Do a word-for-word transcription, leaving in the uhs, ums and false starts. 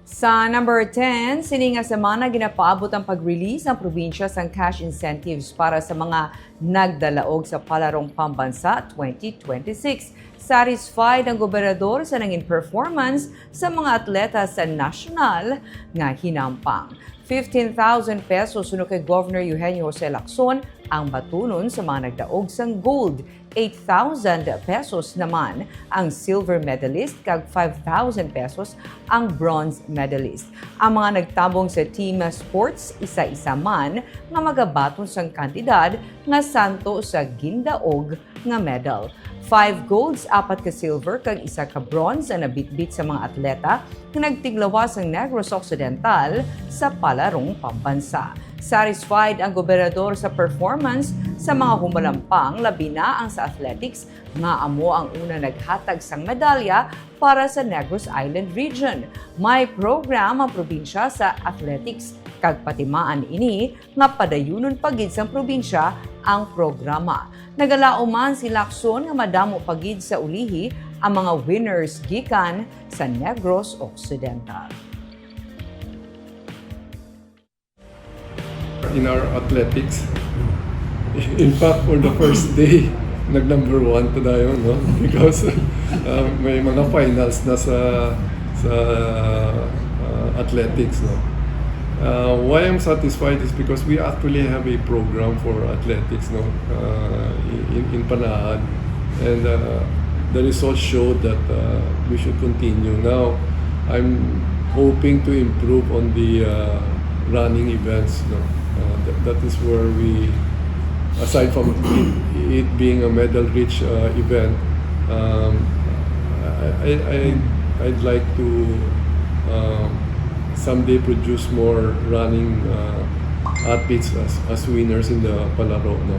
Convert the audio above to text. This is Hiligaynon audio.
Sa number ten, sini nga semana ginapaabot ang pag-release ang probinsya sang cash incentives para sa mga nagdalaog sa Palarong Pambansa twenty twenty-six. Satisfied ang gobernador sa nangin performance sa mga atleta sa nasyonal nga hinampang. Fifteen thousand pesos suno kay Governor Eugenio Jose Lacson ang batunon sa mga nagdaog sang gold, eight thousand pesos naman ang silver medalist, kag five thousand pesos ang bronze medalist. Ang mga nagtambong sa team sports, isa-isa man nga magabaton sang kantidad nga santo sa gindaog nga medal. Five golds, apat ka silver, kag isa ka bronze ang nabitbit sa mga atleta nga nagtiglawas sang Negros Occidental sa Palarong Pambansa. Satisfied ang gobernador sa performance sa mga humalampang, labi na ang sa athletics, nga amo ang una naghatag sang medalya para sa Negros Island Region. May program ang probinsya sa athletics, kag patimaan ini nga padayunon pa gid sang probinsya ang programa. Nagalaom man si Lacson nga madamo pa gid sa ulihi ang mga winners gikan sa Negros Occidental. In our athletics, in fact, for the first day, nag number one ta dayon, no? Because uh, may mga finals na sa sa uh, athletics, no? Uh, why I'm satisfied is because we actually have a program for athletics, no? Uh, in, in Panaad, and uh, the results showed that uh, we should continue. Now, I'm hoping to improve on the uh, running events, no? Uh, that, that is where we, aside from it, it being a medal-rich uh, event, um, I, I, I, I'd like to um, someday produce more running uh, athletes as, as winners in the palaro, no?